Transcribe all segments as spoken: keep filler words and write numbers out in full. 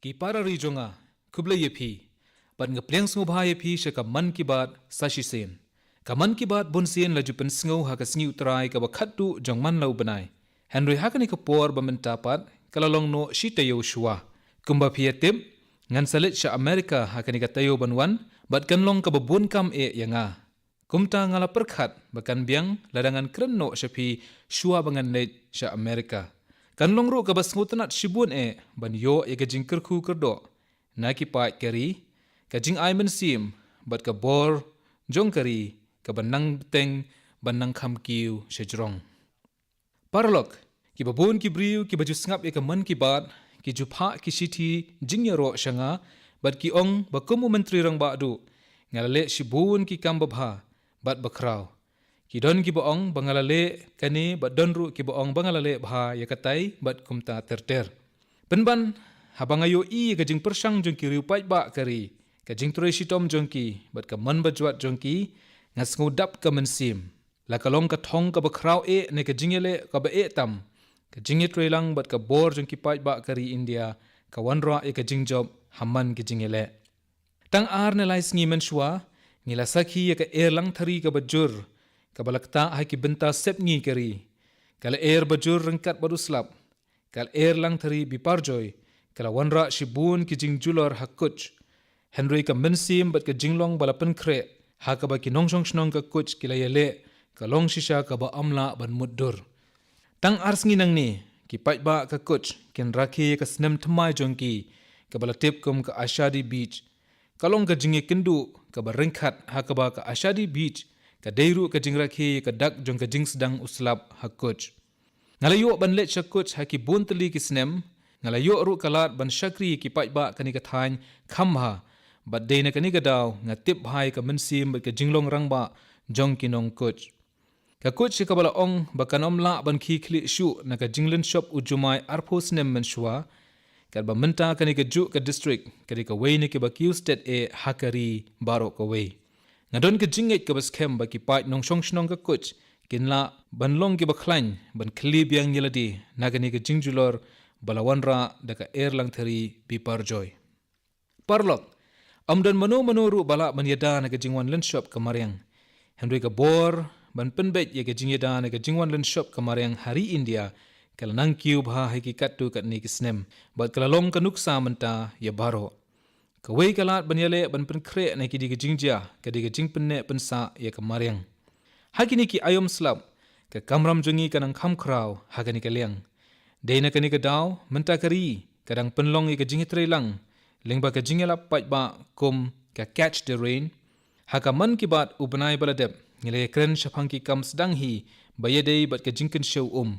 I para ri jong nga, khublei ïa phi. Bad nga pdiang sngewbha ïa phi sha ka Mann Ki Baat sa shisien. Ka Mann Ki Baat bunsien la ju pynsngew ha ka sngi U Trai kaba khatduh jong man la u bnai. Hynrei ha kane ka por ba mynta pat, ka la long noh shi taïew shuwa. Kumba phi ïa tip, ngan sa leit sha America ha kane ka taïew ban wan, bad kan long kaba bun kam eh ïa nga. Kumta nga la pyrkhat ba kan biang lada ngan kren noh sha phi shuwa ba ngan leit sha America. Kan long ruh kaba sngewtynnat shibun eh ban ïoh ïa ka jingkyrkhu kyrdoh na ki paid ka ri, ka jingai mynsiem bad ka bor jong ka ri, kaba nang bteng ban nang kham kiew sha jrong. Paralok, kiba bun ki briew kiba ju sngap ïa ka Mann Ki Baat, ki ju phah ki shithi jingïaroh sha nga, bad ki ong ba kum u Myntri Rangbah duh, nga la leh shibun ki kam babha bad bakhraw. Ki don kiba ong ba nga la leh kane bad don ruh kiba ong ba nga la leh bha ïa katai bad kumta ter ter. Pynban, haba nga ïohi ïa ka jingpyrshang jong ki riew paidbah ka ri, ka jingtrei shitom jong ki bad ka mon bajwat jong ki, nga sngew dap ka mynsiem. La ka long ka thong kaba khraw eh ne ka jingïaleh kaba eh tam, ka jingïatreilang bad ka bor jong ki paidbah ka ri India, ka wanrah ïa ka jingjop ha man ka jingïaleh. Tang ar ne lai sngi mynshuwa, ngi la sakhi ïa ka Erlang Thari kaba jur, kaba la ktah ha ki bynta sepngi ka ri. Ka la er bajur ryngkat bad u slap. Ka la Erlang Thari Biparjoy, ka la wanrah shibun ki jingjulor ha Kutch. Hynrei ka mynsiem bad ka jinglong ba la pynkhreh, ha kaba ki nongshong shnong ka Kutch ki la ïaleh, ka long shisha kaba ym lah ban mutdur. Tang ar sngi nangne, ki paidbah ka Kutch kin rakhe ïa ka snem thymmai jong ki, kaba la tip kum ka Ashadi Bij. Ka long ka jingïakynduh kaba ryngkat, ha kaba ka Ashadi Bij ka dei ruh ka jingrakhe ïa ka dak jong ka jingsdang u slap ha Kutch. Nga la ïoh ban leit sha Kutch ha ki bun tylli ki snem, nga la ïoh ruh ka lad ban shakri ïa ki paidbah kane ka thaiñ kham bha, bad dei na kane ka daw nga tip bha ïa ka mynsiem bad ka jinglong rangbah jong ki nong Kutch. Ka Kutch ïa kaba la ong ba kan ym lah ban khie khlieh shuh na ka jinglynshop u jumai arphew snem mynshuwa, katba mynta kane kajuh ka district ka dei kawei na kiba kiew stet eh ha ka ri baroh kawei. Nga don ka jingngeit kaba skhem ba ki paid nongshong shnong ka Kutch kin lah ban long kiba khlaiñ ban khlieh biang ïa lade na kane ka jingjulor ba la wanrah da ka Erlang Thari Biparjoy. Paralok, ym don mano mano ruh ba lah ban ïada na ka jingwan lynshop ka mariang. Hynrei ka bor ban pynbeit ïa ka jingïada na ka jingwan lynshop ka mariang ha ri India ka la nang kiew bha ha ki katto katne ki snem, bad ka la long ka nuksa mynta ïa baroh. Kawei ka lad ban ïaleh ban pynkhreh na kine ki jingjia ka dei ka jingpynneh pynsah ïa ka mariang. Ha kine ki aïom slap, ka kamram jong ngi ka nang kham khraw ha kane ka liang. Dei na kane ka daw, mynta ka ri ka dang pynlong ïa ka jingïatreilang lyngba ka jingïalap paidbah kum ka Catch the Rain. Ha ka Mann Ki Baat u bnai ba la dep, ngi la ïakren shaphang ki kam sdang hi ba ïadei bad ka jingkynshew um.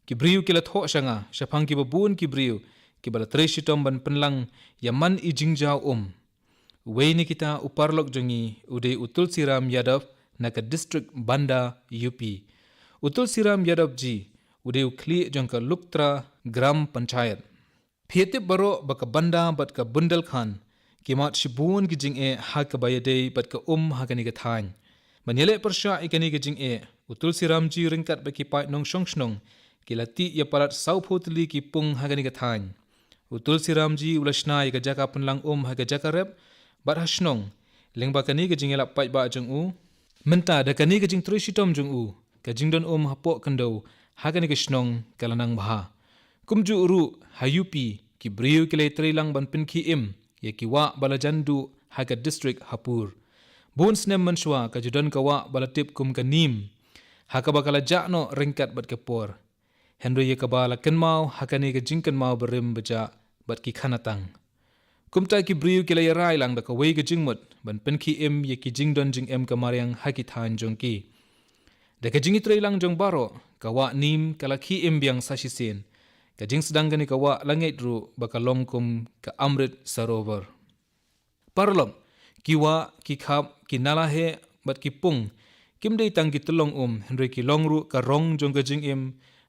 Ki briew ki la thoh sha nga shaphang kiba bun ki briew kiba la trei shitom ban pynlang ïa man i jingjaw um. Uwei na kita u paralok jong ngi u dei u Tulsiram Yadav na ka district Banda, U P. U Tulsiram Yadav ji u dei u khlieh jong ka Luktra Gram Panchayat. Phi ïa tip baroh ba ka Banda bad ka Bundelkhand ki mad shibun ki jingeh ha kaba ïadei bad ka um ha kane ka thaiñ. Ban ïaleh pyrshah ïa kane ka jingeh, u Tulsiram ji ryngkat bad ki paid nongshong shnong ki la tih ïa palat sawphew tylli ki pung ha kane ka thaiñ. U Tulsiram ji u la shna ïa ka jaka pynlang um ha ka jaka rep bad ha shnong, lyngba kane ka jingïalap paidbah jong u. Mynta da kane ka jingtrei shitom jong u, ka jingdon um hapoh khyndew ha kane ka shnong ka la nang bha. Kumjuh ruh ha U P, ki briew ki la ïatreilang ban pynkhie im ïa ki wah ba la jan duh ha ka district Hapur. Bun snem mynshuwa ka ju don ka wah ba la tip kum ka neem, ha kaba ka la jah noh ryngkat bad ka por. Hynrei ïa kaba la kynmaw ha kane ka jingkynmaw barim bajah bad ki khanatang. Kumta ki briew ki la ïarai lang da kawei ka jingmut ban pynkhie im ïa ki jingdon jingem ka mariang ha ki thaiñ jong ki. Da ka jingïatreilang jong baroh, ka wah neem ka la khie im biang sa shisien. Ka jingsdang kane ka wah la ngeit ruh ba ka long kum ka Amrit Sarovar. Paralok, ki wah, ki khap, ki nalaheh bad ki pung kim dei tang ki tyllong um, hynrei ki long ruh ka rong jong ka jingim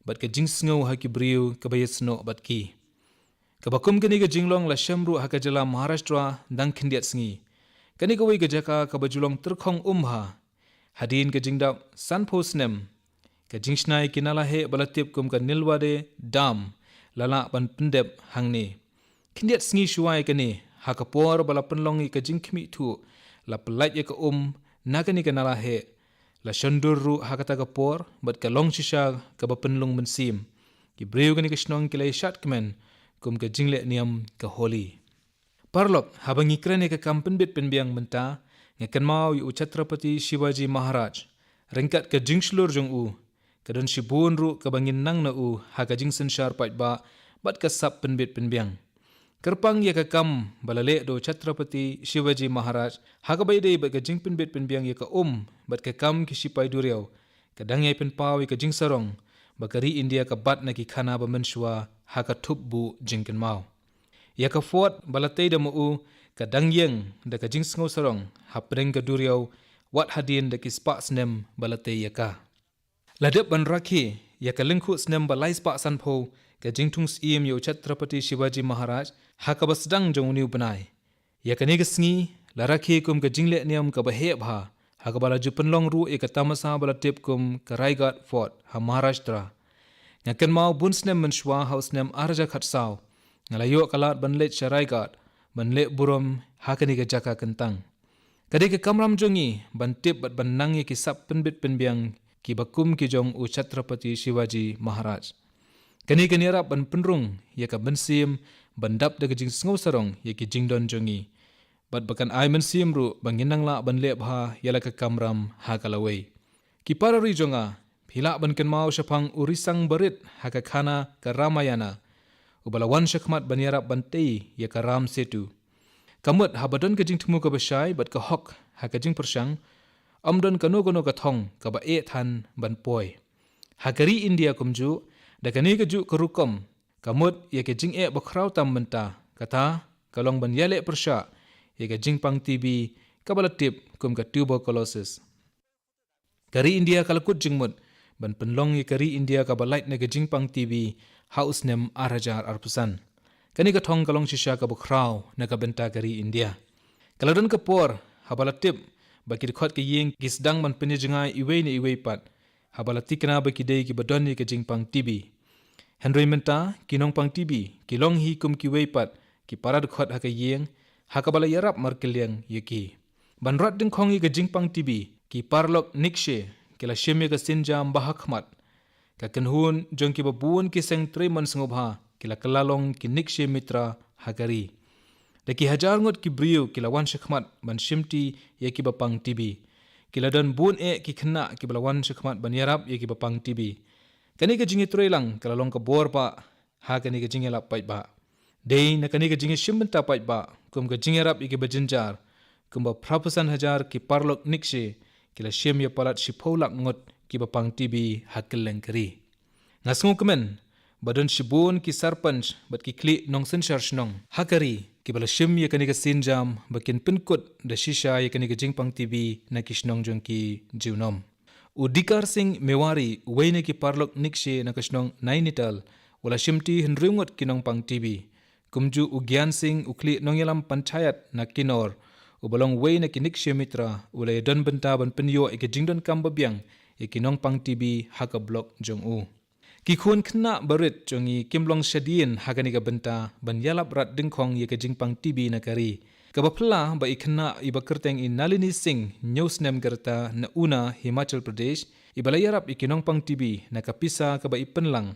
bad ka jingsngew ha ki briew kaba ïasnoh bad ki. Kaba kum kane ka jinglong la shem ruh ha ka jylla Maharashtra dang khyndiat sngi. Kane kawei ka jaka kaba ju long tyrkhong um bha. Hadien ka jingdap sanphew snem, ka jingshna ïa ki nalaheh ba la tip kum ka Nilwade Dam la lah ban pyndep hangne. Khyndiat sngi shuwa ïa kane, ha ka por ba la pynlong ïa ka jingkhmih thuh, la pyllait ïa ka um na kane ka nala heh. La shon dur ruh ha kata ka por, bad ka long shisha kaba pynlung mynsiem. Ki briew kane ka shnong ki la ïashad kmen kum ka jingleh niam ka Holi. Paralok, haba ngi kren ïa ka kam pynbit pynbiang mynta, nga kynmaw ïa u Chhatrapati Shivaji Maharaj. Ryngkat ka jingshlur jong u, ka don shibun ruh kaba ngin nang na u ha ka jingsynshar paidbah bad ka sap pynbit pynbiang. Kyrpang ïa ka kam ba la leh da u Chhatrapati Shivaji Maharaj, ha kaba ïadei bad ka jingpynbit pynbiang ïa ka um bad ka kam ki shipai duriaw, ka dang ïai pynpaw ïa ka jingsarong ba ka ri India ka bat na ki khana ba mynshuwa ha ka thup buh jingkynmaw. Ïa ka fort ba la tei da ma u, ka dang ïeng da ka jingsngew sarong hapdeng ka duriaw, wat hadien da ki spah snem ba la tei ïa ka. La dep ban rakhe ïa ka lyngkhuh snem ba lai spah sanphew ka jingthung syiem ïa u Chhatrapati Shivaji Maharaj ha kaba sdang jong une u bnai. Ïa kane ka sngi la rakhe kum ka jingleh niam kaba heh bha, ha kaba la ju pynlong ruh ïa ka tamasa ba la tip kum ka Raigad Fort ha Maharashtra. Nga kynmaw bun snem mynshuwa, ha u snem ar hajar khatsaw, nga la ïoh ka lad ban leit sha Raigad ban leh burom ha kane ka jaka kyntang. Ka dei ka kamram jong ngi ban tip bad ban nang ïa ki sap pynbit pynbiang kiba kum ki jong u Chhatrapati Shivaji Maharaj. Kane kan ïarap ban pynrung ïa ka mynsiem ban dap da ka jingsngew sarong ïa ki jingdon jong ngi, bad ba kan ai mynsiem ruh ba ngin nang lah ban leh bha ïa la ka kamram ha ka lawei. Ki para ri jong nga, phi lah ban kynmaw shaphang u risang barit ha ka khana ka Ramayana, uba la wan shakhmat ban ïarap ban tei ïa ka Ram Setu. Ka mut, haba don ka jingthmu kaba shai bad ka hok ha ka jingpyrshang, ym don kano kano ka thong kaba eh than ban poi. Ha ka ri India kumjuh, da kane kajuh ka rukom, ka mut ïa ka jingeh bakhraw tam mynta, kata ka long ban ïaleh pyrshah ïa ka jingpang T B kaba la tip kum ka tuberculosis. Ka ri India ka la kut jingmut ban pynlong ïa ka ri India kaba lait na ka jingpang T B ha u snem ar hajar arphew san. Kane ka thong ka long shisha kaba khraw na ka bynta ka ri India. Ka la don ka por haba la tip ba ki dkhot ka ïing ki sdang ban pynïajngai iwei na iwei pat, haba la tikna ba ki dei kiba don ïa ka jingpang T B. Hynrei mynta, ki nongpang T B ki long hi kum kiwei pat ki para dkhot ha ka ïing, ha kaba la ïarap markylliang ïa ki. Ban rat dyngkhong ïa ka jingpang T B, ki paralok Nikshe ki la shim ïa ka sienjam ba hakhmat. Ka kynhun jong kiba bun ki seng trei mon sngewbha ki la kylla long ki Nikshe Mitra ha ka ri. Da ki hajar ngut ki briew ki la wan shakhmat ban shimti ïa kiba pang T B. Ki la don bun eh ki khynnah kiba la wan shakhmat ban ïarap ïa kiba pang T B. Kane ka jingïatreilang ka la long ka bor bah ha kane ka jingïalap paidbah. Dei na kane ka jingïashim bynta paidbah kum ka jingïarap ïa kiba jynjar, kumba phraphew san hajar ki paralok Nikshe ki la shim ïa palat shiphew lak ngut kiba pang T B ha kylleng ka ri. Nga sngewkmen ba don shibun ki sarpanch bad ki khlieh nongsynshar shnong ha ka ri kiba la shim ïa kane ka sienjam ba kin pynkut da shisha ïa kane ka jingpang T B na ki shnong jong ki junom. U Dikar Singh Mewari, uwei na ki paralok Nikshe na ka shnong Nainital, u la shimti hynriew ngut ki nongpang T B. Kumjuh u Gyan Singh, u khlieh nongïalam panchayat na Kinnaur, uba long uwei na ki Nikshe Mitra, u la ïadon bynta ban pynïoh ïa ka jingdonkam babiang ïa ki nongpang T B ha ka block jong u. Ki khun khynnah barit jong ngi kim long shadien ha kane ka bynta ban ïalap rat dyngkhong ïa ka jingpang T B na ka ri. Kaba phylla ba i khynnah iba kyrteng i Nalini Singh, hynñiew snem ka rta, na Una, Himachal Pradesh, iba la ïarap ïa ki nongpang T B na ka pisa kaba i pynlang.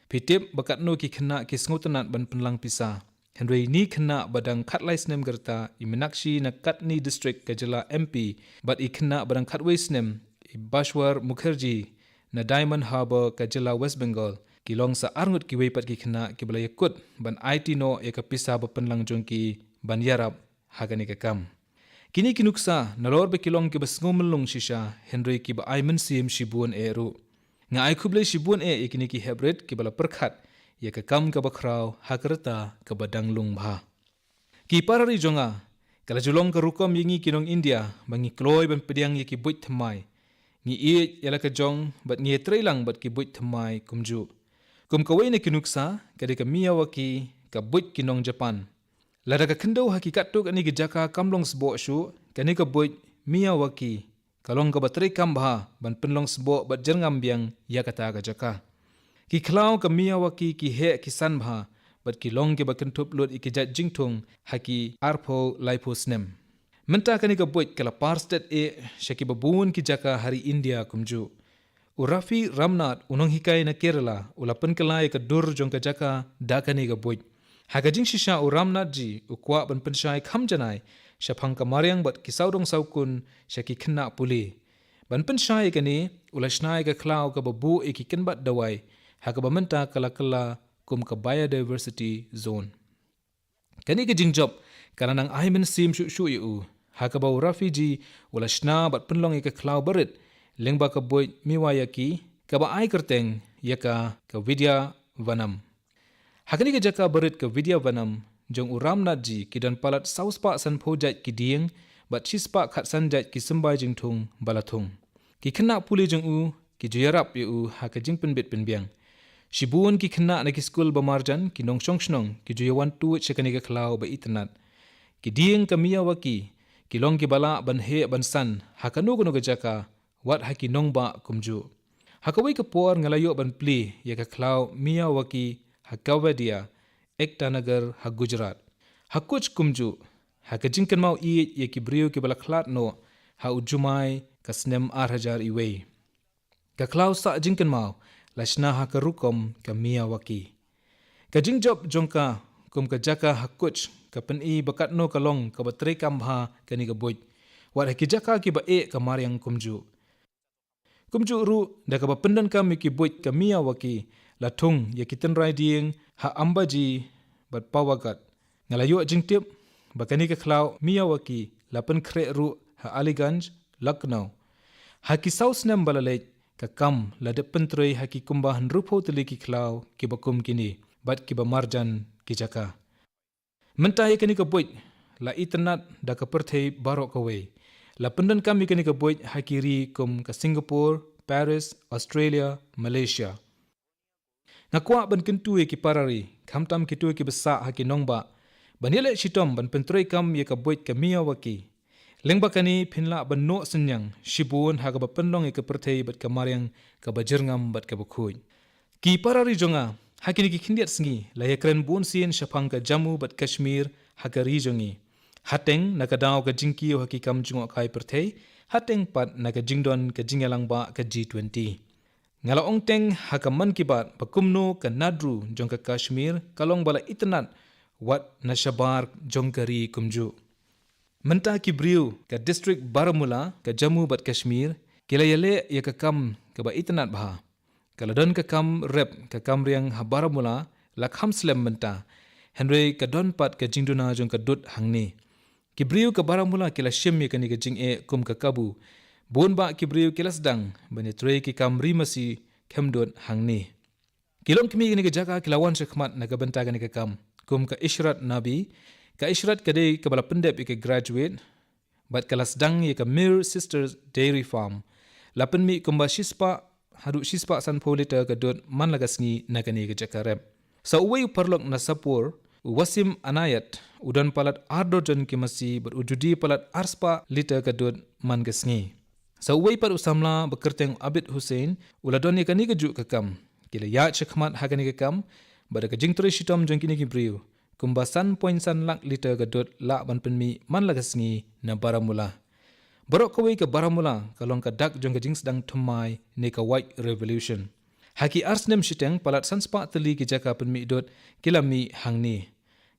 Phi tip ba katno ki khynnah ki sngewtynnat ban pynlang pisa. Hynrei ine i khynnah ba dang khatlai snem ka rta, i Minakshi na Katni District ka jylla M P, bad i khynnah ba dang khatwei snem, i Bashwar Mukherjee na Diamond Harbour ka jylla West Bengal, ki long sa ar ngut kiwei pat ki khynnah kiba la ïakut ban aiti noh ïa ka pisa ba pynlang jong ki ban ïarap ha kane ka kam. Kine ki nuksa, nalor ba ki long kiba sngewmyllung shisha, hynrei kiba ai mynsiem shibun eh ruh. Nga ai khublei shibun eh ïa kine ki heprit kiba la pyrkhat ïa ka kam kaba khraw ha ka rta kaba dang lung bha. Ki para ri jong nga, ka la ju long ka rukom ïa ngi ki nong India ba ngi kloi ban pdiang ïa ki buit thymmai. Ngi ïeit ïa la ka jong bad ngi ïatreilang bad ki buit thymmai kumjuh. Kum kawei na ki nuksa, ka dei ka Miyawaki, ka buit ki nong Japan. Lada ka khyndew ha ki katto katne ki jaka kam long sboh shuh, kane ka buit Miyawaki ka long kaba treikam bha ban pynlong sboh bad jyrngam biang ïa kata ka jaka. Ki khlaw ka Miyawaki ki heh ki san bha, bad ki long kiba kynthup lut ïa ki jait jingthung ha ki arphew laiphew snem. Mynta kane ka buit ka la par stet eh sha kiba bun ki jaka ha ri India kumjuh. U Rafi Ramnath, u nonghikai na Kerala, u la pynkylla ïa ka dur jong ka jaka da kane ka buit. Ha ka jingshisha u Ramnath ji u kwah ban pynshai kham janai shaphang ka mariang bad ki sawdong sawkun sha ki khynnah pule. Ban pynshai ïa kane, u la shna ïa ka khlaw kaba buh ïa ki kynbat dawai, ha kaba mynta ka la kylla kum ka biodiversity zone. Kane ka jingjop ka la nang ai mynsiem shuh shuh ïa u, ha kaba u Rafi ji u la shna bad pynlong ïa ka khlaw barit lyngba ka buit Miyawaki, kaba ai kyrteng ïa ka ka Vidya Vanam. Ha kane ka jaka barit ka Vidya Vanam jong u Ramnath ji ki don palat saw spah sanphew jait ki dieng bad shi spah khatsan jait ki symbai jingthung ba la thung. Ki khynnah pule jong u ki ju ïarap ïa u ha ka jingpynbit pynbiang. Shibun ki khynnah na ki skul ba marjan ki nongshong shnong ki ju ïawan tuid sha kane ka khlaw ba itynnad. Ki dieng ka Miyawaki ki long kiba lah ban heh ban san ha kano kano ka jaka, wat ha ki nongbah kumjuh. Ha kawei ka por nga la ïoh ban plie ïa ka khlaw Miyawaki ha Kevadia, Ekta Nagar ha Gujarat. Ha Kutch kumjuh, ha ka jingkynmaw ïeit ïa ki briew kiba la khlad noh ha u Jumai ka snem ar hajar wei. Ka khlaw sah jingkynmaw la shna ha ka rukom ka Miyawaki. Ka jingjop jong ka kum ka jaka ha Kutch ka pyni ba katno ka long kaba treikam bha kane ka buit, wat ha ki jaka kiba eh ka mariang kumjuh. Kumjuh ruh, da kaba pyndonkam ïa ki buit ka Miyawaki, la thung ïa ki tynrai dieng ha Ambaji bad Pawagat. Nga la ïoh jingtip ba kane ka khlaw Miyawaki la pynkhreh ruh ha Aliganj, Lucknow. Ha ki saw snem ba la leit, ka kam la dep pyntrei ha ki kumba hynriewphew tylli ki khlaw kiba kum kine bad kiba marjan ki jaka. Mynta ïa kane ka buit la itynnad da ka pyrthei baroh kawei. La pyndonkam ïa kane ka buit ha ki ri kum ka Singapore, Paris, Australia, Malaysia. Nga kwah ban kyntu ïa ki para ri, khamtam kito kiba sah ha ki nongbah, ban ïaleh shitom ban pyntreikam ïa ka buit ka Miyawaki. Lyngba kane phin lah ban noh synñiang shibun ha kaba pynlong ïa ka pyrthei bad ka mariang kaba jyrngam bad kaba khuid. Ki para ri jong nga, ha kine ki khyndiat sngi la ïakren bun sien shaphang ka Jammu bad Kashmir ha ka ri jong ngi. Hateng na ka daw ka jingkiew ha ki kam jngohkai pyrthei, hateng pat na ka jingdon ka jingïalang bah ka G twenty. Nga la ong teng ha ka Mann Ki Baat ba kumno ka NADRU jong ka Kashmir ka long ba la itynnad wat na shabar jong ka ri kumjuh. Mynta ki briew ka district Baramulla, ka Jammu bad Kashmir, ki la ïaleh ïa ka kam kaba itynnad bha. Ka la don ka kam rep ka kam riang ha Baramulla la kham slem mynta, hynrei ka don pat ka jingduna jong ka dud hangne. Ki briew ka Baramulla ki la shim ïa kane ka jingeh kum ka kabu. Bun bah ki briew ki la sdang ban ïatrei ki kam ri masi khemdud hangne. Ki longkmie kane ka jaka ki la wan shakhmat na ka bynta kane ka kam, kum ka Ishrat Nabi. Ka Ishrat ka dei kaba la pyndep ïa ka graduate, bad ka la sdang ïa ka Mir Sisters Dairy Farm. La pynmih kumba shispah haduh shispah sanphew liter ka dud man la ka sngi na kane ka jaka rep. Sa uwei u paralok na Sapor, u Wasim Anayat, u don palat ar dorjon ki masi bad u judi palat arspah liter ka dud man ka sngi. Sa uwei pat u samla ba kyrteng Abid Hussain u la don ïa kane kajuh ka kam. Ki la ïaid shakhmat ha kane ka kam bad da ka jingtrei shitom jong kine ki briew, kumba san point san lak liter ka dud lah ban pynmih man la ka sngi na Baramulla. Baroh kawei ka Baramulla ka long ka dak jong ka jingsdang thymmai ne ka White Revolution. Ha ki ar snem shiteng palat san spah tylli ki jaka pynmih dud ki la mih hangne.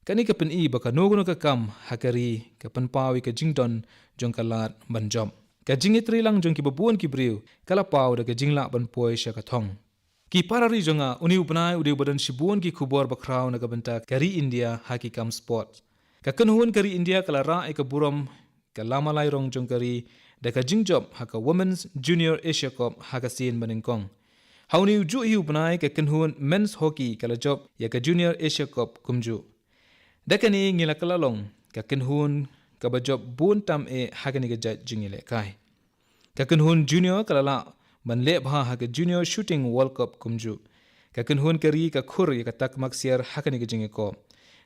Kane ka pyni ba kano kano ka kam ha ka ri ka pynpaw ïa ka jingdon jong ka lad ban jop. Ka jingïatreilang jong kiba bun ki briew ka la paw da ka jinglah ban poi sha ka thong. Ki para ri jong nga, une u bnai u dei ba don shibun ki khubor ba khraw na ka bynta ka ri India ha ki kam sport. Ka kynhun ka ri India ka la rah ïa ka burom ka lama lai rong jong ka ri da ka jingjop ha ka Women's Junior Asia Cup ha ka sien ba nyngkong. Ha une u juh hi u bnai ka kynhun Men's Hockey ka la jop ïa ka Junior Asia Cup kumjuh. Da kane ngi la kylla long ka kynhun kaba jop bun tam eh ha kane ka jait jingïalehkai. Ka kynhun Junior ka la lah ban leh bha ha ka Junior Shooting World Cup kumjuh. Ka kynhun ka ri ka khur ïa ka tak maksiar ha kane ka jingïakop.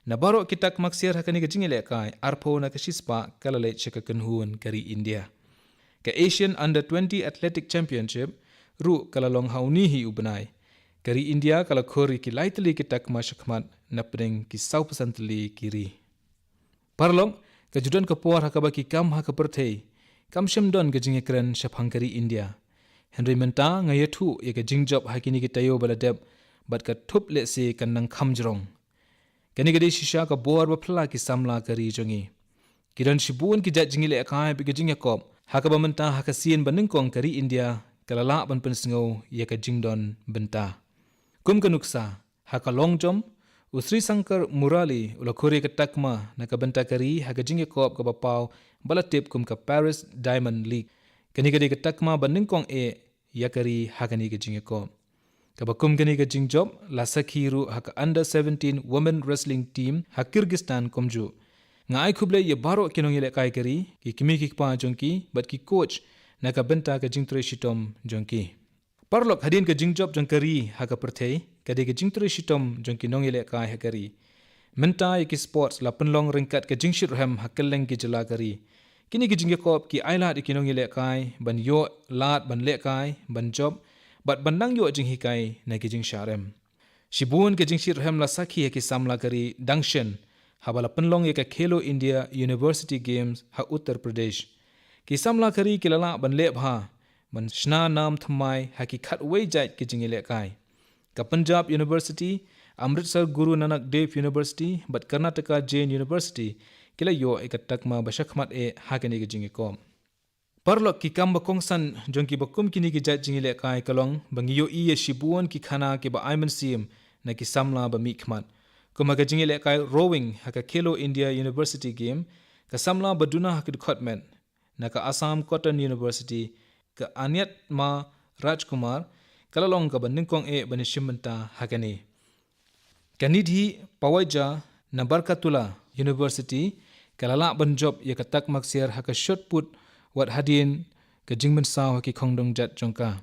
Na baroh ki tak maksiar ha kane ka jingïalehkai, arphew na ka shispah ka la leit sha ka kynhun ka ri India. Ka Asian Under twenty Athletic Championship ruh ka la long ha une hi u bnai. Ka ri India ka la khur ïa ki lai tylli ki takma shakhmat napdeng ki saw phew san tylli ki ri. Paralok, ka ju don ka por ha kaba ki kam ha ka pyrthei kam shym don ka jingïakren shaphang ka ri India. Hynrei mynta nga ïathuh ïa ka jingjop ha kine ki taïew ba la dep, bad ka thup lehse kan nang kham jrong. Kane ka dei shisha ka bor ba phylla ki samla ka ri jong ngi. Ki don shibun ki jait jingïalehkai bad ki jingïakop, ha kaba mynta ha ka sien ba nyngkong ka ri India ka la lah ban pynsngew ïa ka jingdon bynta. Kum ka nuksa, ha ka long jump, u Sri Shankar Murali u la khur ïa ka takma na ka bynta ka ri ha ka jingïakop kaba paw ba la tip kum ka Paris Diamond League. Kane ka dei ka takma ba nyngkong eh ïa ka ri ha kane ka jingïakop. Kaba kum kane ka jingjop la sakhi ruh ha ka under seventeen women wrestling team ha Kyrgyzstan kumjuh. Nga ai khublei ïa baroh ki nongïalehkai ka ri, ki kmie ki kpa jong ki, bad ki coach na ka bynta ka jingtrei shitom jong ki. Paralok, hadien ka jingjop jong ka ri ha ka pyrthei, ka dei ka jingtrei shitom jong ki nongïalehkai ha ka ri. Mynta ïa ki sports la pynlong ryngkat ka jingshitrhem ha kylleng ki jylla ka ri. Kine ki jingïakop ki ailad ïa ki nongïalehkai ban ïoh lad ban lehkai, ban jop, bad ban nang ïoh jinghikai na ki jingshah rem. Shibun ka jingshitrhem la sakhi ha ki samla ka ri dang shen, haba la pynlong ïa ka Khelo India University Games ha Uttar Pradesh. Ki samla ka ri ki la lah ban leh bha, ban shna nam thymmai ha ki khatwei jait ki jingïalehkai. Ka Punjab University, Amritsar Guru Nanak Dev University, bad Karnataka Jain University, ki la ïoh ïa ka takma ba shakhmat eh ha kane ka jingïakop. Paralok, ki kam ba kongsan jong ki ba kum kine ki jait jingïalehkai ka long ba ngi ïohi ïa shibun ki khana kiba ai mynsiem na ki samla ba mihkhmat. Kum ha ka jingïalehkai rowing ha ka Khelo India University Game, ka samla ba duna ha ka dkhot met na ka Assam Cotton University, ka Anyatma Rajkumar, ka la long kaba nyngkong eh ban ïashim bynta ha kane. Ka Nidhi Pawaija na Barkatula University ka la lah ban jop ïa ka takma ksiar ha ka shot put wat hadien ka jingmynsaw ha ki khongdong jat jong ka.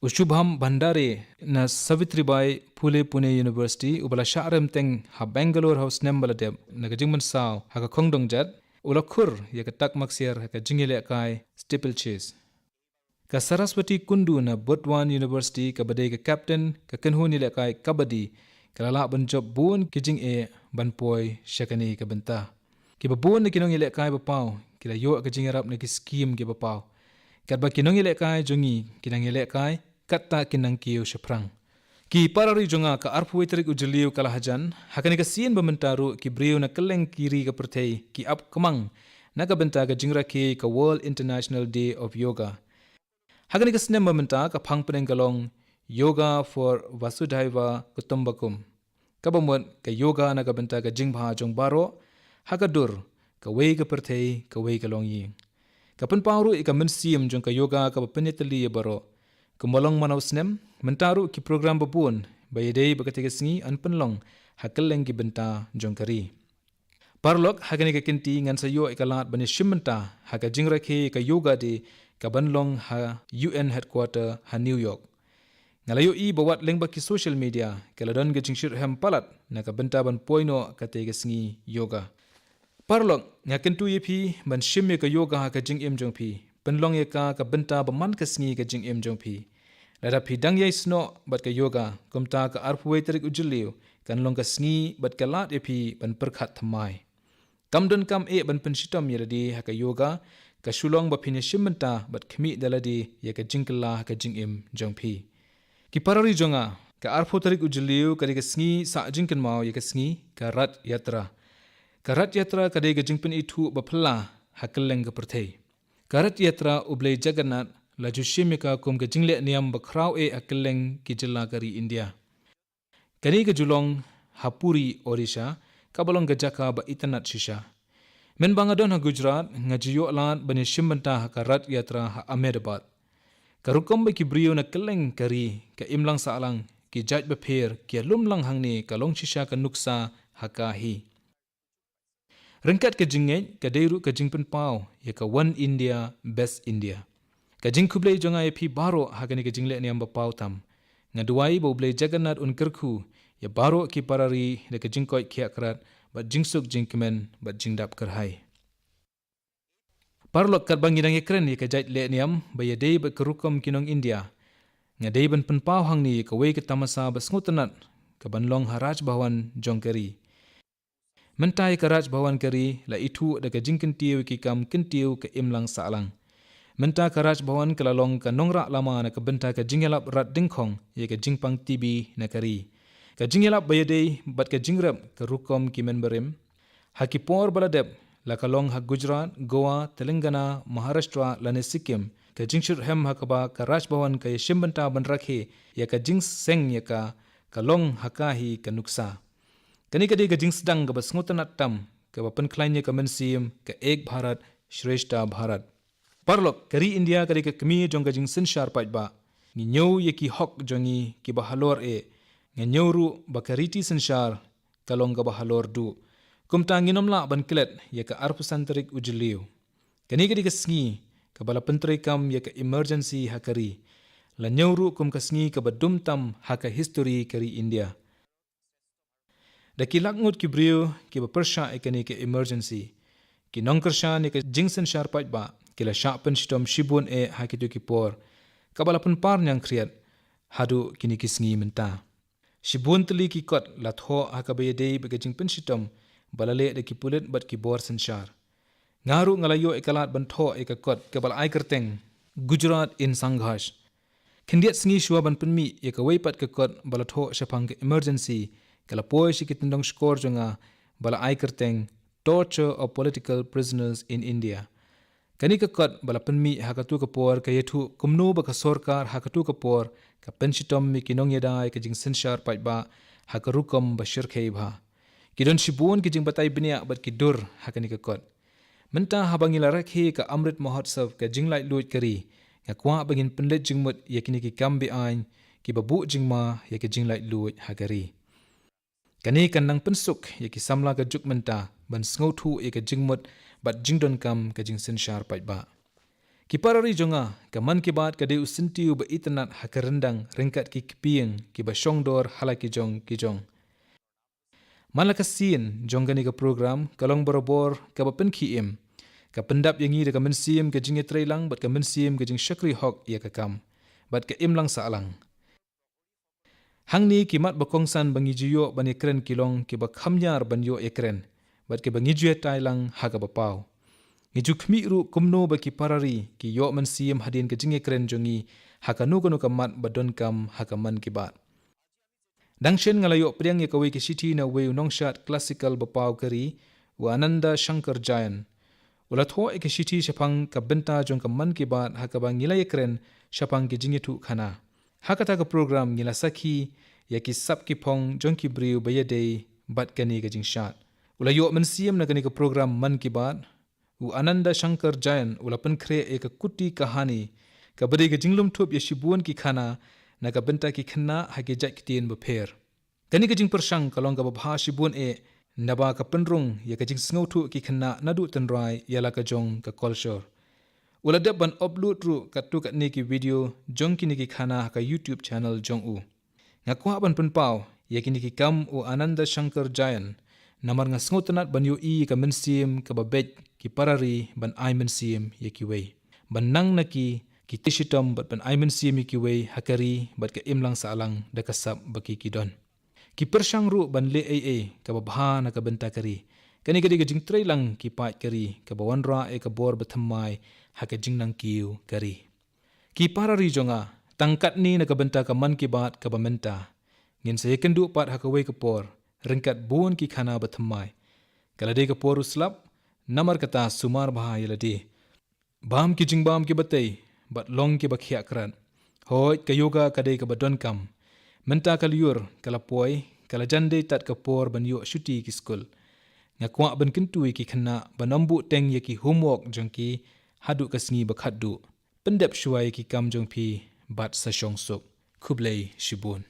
U Shubham Bhandare na Savitribai Phule Pune University, uba la shah rem teng ha Bangalore ha u snem ba la dep na ka jingmynsaw ha ka khongdong jat, u la khur ïa ka takma ksiar ha ka jingïalehkai steeplechase. Ka Saraswati Kundu na Burdwan University, kaba dei ka captain ka kynhun ïalehkai kabaddi, ka la lah ban jop bun ki jingeh ban poi sha kane ka bynta. Kiba bun na ki nongïalehkai ba paw ki la ïoh ka jingïarap na ki skhim kiba paw. Katba ki nongïalehkai jong ngi ki nang ïalehkai, katta ki nang kiew shaphrang. Ki para ri jong nga, ka arphew wei tarik u Jylliew ka la hajan, ha kane ka sien ba mynta ruh ki briew na kylleng ki ri ka pyrthei ki ap kmang na ka bynta ka jingrakhe ka World International Day of Yoga. Ha kane ka snem ba mynta ka phang pdeng ka long Yoga for Vasudhaiva Kutumbakam. Kaba mut ka yoga na ka bynta ka jingbha jong baroh, ha ka dur kawei ka pyrthei kawei ka longïing. Ka pynpaw ruh ïa ka mynsiem jong ka yoga kaba pynïatylli ïa baroh. Kumba long man la u snem, mynta ruh ki program ba bun ba ïadei bad kata ka sngi yn pynlong ha kylleng ki bynta jong ka ri. Paralok, ha kane ka kynti ngan sa ïoh ïa ka lad ban ïashim bynta ha ka jingrakhe ïa ka Yoga Day kaban long ha U N headquarter ha New York. Nga la ïohi ba wat lyngba ki social media ka la don ka jingshitrhem palat na ka bynta ban poi noh kata ka sngi yoga. Paralok, nga kyntu ïa phi ban shim ïa ka yoga ha ka jingim jong phi. Pynlong ïa ka ka bynta ba man ka sngi ka jingim jong phi. Lada phi dang ïai snoh bad ka yoga, kumta ka arphew wei tarik u Jylliew kan long ka sngi bad ka lad ïa phi ban pyrkhat thymmai. Kam donkam eh ban pynshitom ïa lade ha ka yoga, ka shu long ba phin ïashim bynta bad khmih da lade ïa ka jingkylla ha ka jingim jong phi. Ki para ri jong nga, ka arphew tarik u Jylliew ka dei ka sngi sah jingkynmaw ïa ka sngi ka Rath Yatra. Ka Rath Yatra ka dei ka jingpynithuh ba phylla ha kylleng ka pyrthei. Ka Rath Yatra u Blei Jagannath la ju shim ïa ka kum ka jingleh niam ba khraw eh ha kylleng ki jylla ka ri India. Kane ka ju long ha Puri, Odisha, kaba long ka jaka ba itynnad shisha. Mynba nga don ha Gujarat, nga ju ïoh lad ban ïashim bynta ha ka Rath Yatra ha Ahmedabad. Ka rukom ba ki briew na kylleng ka ri ka imlang sahlang, ki jait bapher ki ïalum lang hangne, ka long shisha ka nuksa ha ka hi. Ryngkat ka jingngeit ka dei ruh ka jingpynpaw ïa ka One India, Best India. Ka jingkhublei jong nga ïa phi baroh ha kane ka jingleh niam ba paw tam. Nga duwai ba u Blei Jagannath un kyrkhu ïa baroh ki para ri da ka jingkoit khiah krat bad jingsuk jingkmen bad jingdap kyrhai. Paralok, katba ngi dang ïakren ïa ka jait leh niam ba ïadei bad ka rukom ki nong India, nga dei ban pynpaw hangne ïa kawei ka tamasa ba sngewtynnad, ka ban long ha Raj Bhawan jong ka ri. Mynta ïa ka Raj Bhawan ka ri la ithuh da ka jingkyntiew ïa ki kam kyntiew ka imlang sahlang. Mynta ka Raj Bhawan ka la long ka nongrah lama na ka bynta ka jingïalap rat dyngkhong ïa ka jingpang T B na ka ri. Ka jingïalap ba ïadei bad ka jingrep ka rukom ki mynbarim. Ha ki por ba la dep, la ka long ha Gujarat, Goa, Telangana, Maharashtra lane Sikkim, ka jingshyrhem ha kaba ka Raj Bhawan ka ïashim bynta ban rakhe ïa ka jingseng ïa ka, ka long ha ka hi ka nuksa. Kane ka dei ka jingsdang kaba sngewtynnat tam, kaba pynkhlaiñ ïa ka mynsiem ka Ek Bharat Shreshtha Bharat. Paralok, ka ri India ka dei ka kmie jong ka jingsynshar paidbah. Ngi ñiew ïa ki hok jong ngi kiba halor eh. Nga ñiew ruh ba ka riti synshar ka long kaba halor duh. Kumta ngin ym lah ban klet ïa ka arphew san tarik u Jylliew. Kane ka dei ka sngi kaba la pyntreikam ïa ka emergency ha ka ri. La ñiew ruh kum ka sngi kaba dum tam ha ka history ka ri India. Da ki lak ngut ki briew kiba pyrshah ïa kane ka emergency, ki nongkyrshan ïa ka jingsynshar paidbah ki la shah pynshitom shibun eh ha kito ki por, kaba la pynpar ñiangkhriat haduh kine ki sngi mynta. Shibun tylli ki kot la thoh ha kaba ïadei bad ka jingpynshitom ba la leh da ki pulit bad ki bor synshar. Nga ruh nga la ïoh ïa ka lad ban thoh ïa ka kot kaba la ai kyrteng Gujarat in Sangharsh. Khyndiat sngi shuwa ban pynmih ïa kawei pat ka kot ba la thoh shaphang ka emergency, ka la poi sha ki tyndong shkor jong nga ba la ai kyrteng Torture of Political Prisoners in India. Kane ka kot ba la pynmih ha katu ka por ka ïathuh kumno ba ka sorkar ha katu ka por ka pynshitom ïa ki nongïada ïa ka jingsynshar paidbah ha ka rukom ba shyrkhei bha. Ki don shibun ki jingbatai bniah bad ki dur ha kane ka kot. Mynta haba ngi la rakhe ka Amrit Mahotsav ka jinglaitluid ka ri, nga kwah ba ngin pynleit jingmut ïa kine ki kam be-aiñ kiba buh jingma ïa ka jinglaitluid ha ka ri. Kane kan nang pynsuk ïa ki samla ka juk mynta ban sngewthuh ïa ka jingmut bad jingdonkam ka jingsynshar paidbah. Ki para ri jong nga, ka Mann Ki Baat ka dei u syntiew ba itynnat ha ka ryndang ryngkat ki kpieng kiba shongdor ha la ki jong ki jong. Man la ka sien jong kane ka program ka long barabor kaba pynkhie im, ka pyndap ïa ngi da ka mynsiem ka jingïatreilang bad ka mynsiem ka jingshakri hok ïa ka kam bad ka imlang sahlang. Hangne ki mat ba kongsan ba ngi ju ïoh ban ïakren ki long kiba kham ñiar ban ïoh ïakren bad kiba ngi ju ïatreilang ha kaba paw. Ngi ju khmih ruh kumno ba ki para ri ki ïoh mynsiem hadien ka jingïakren jong ngi ha kano kano ka mat ba donkam ha ka Mann Ki Baat. Dang shen nga la ïoh pdiang ïa kawei ka shithi na uwei u nongshad classical ba paw ka ri, u Ananda Shankar Jain. U la thoh ïa ka shithi shaphang ka bynta jong ka Mann Ki Baat ha kaba ngi la ïakren shaphang ki jingïathuhkhana. Ha kata ka program ngi la sakhi ïa ki sap ki phong jong ki briew ba ïadei bad kane ka jingshad. U la ïoh mynsiem na kane ka program Mann Ki Baat, u Ananda Shankar Jain u la pynkhreh ïa ka Kutti Kahani, kaba dei ka jinglum thup ïa shibun ki khana na ka bynta ki khynnah ha ki jait ktien bapher. Kane ka jingpyrshang ka long kaba bha shibun eh, naba ka pynrung ïa ka jingsngewthuh ki khynnah naduh tynrai ïa la ka jong ka kolshor. U la dep ban upload ruh katto katne ki video jong kine ki khana ha ka YouTube channel jong u. Nga kwah ban pynpaw ïa kine ki kam u Ananda Shankar Jain, namar nga sngewtynnat ban ïohi ïa ka mynsiem kaba beit ki para ri ban ai mynsiem ïa kiwei, ban nang na ki ki shitom bad ban ai mynsiem ïa kiwei ha ka ri bad ka imlang sahlang da ka sap ba ki ki don. Ki pyrshang ruh ban leh ei ei kaba bha na ka bynta ka ri. Kane ka dei ka jingtreilang ki paid ka ri kaba wanrah ïa ka bor bathymmai ha ka jingnang kiew ka ri. Ki para ri jong nga, tang katne na ka bynta ka Mann Ki Baat kaba mynta. Ngin sa ïakynduh pat ha kawei ka por ryngkat bun ki khana bathymmai. Ka la dei ka por u slap, namar kata sumar bha ïa lade. Bam ki jingbam kiba tei bad long kiba khiah krat. Hooid, ka yoga ka dei kaba donkam. Mynta ka lyiur ka la poi, ka la jan dei tad ka por ban ïoh shuti ki skul. Nga kwah ban kyntu ïa ki khynnah ban ym buhteng ïa ki homework jong ki haduh ka sngi ba khatduh. Pyndep shuwa ïa ki kam jong phi bad sa shong suk. Khublei shibun.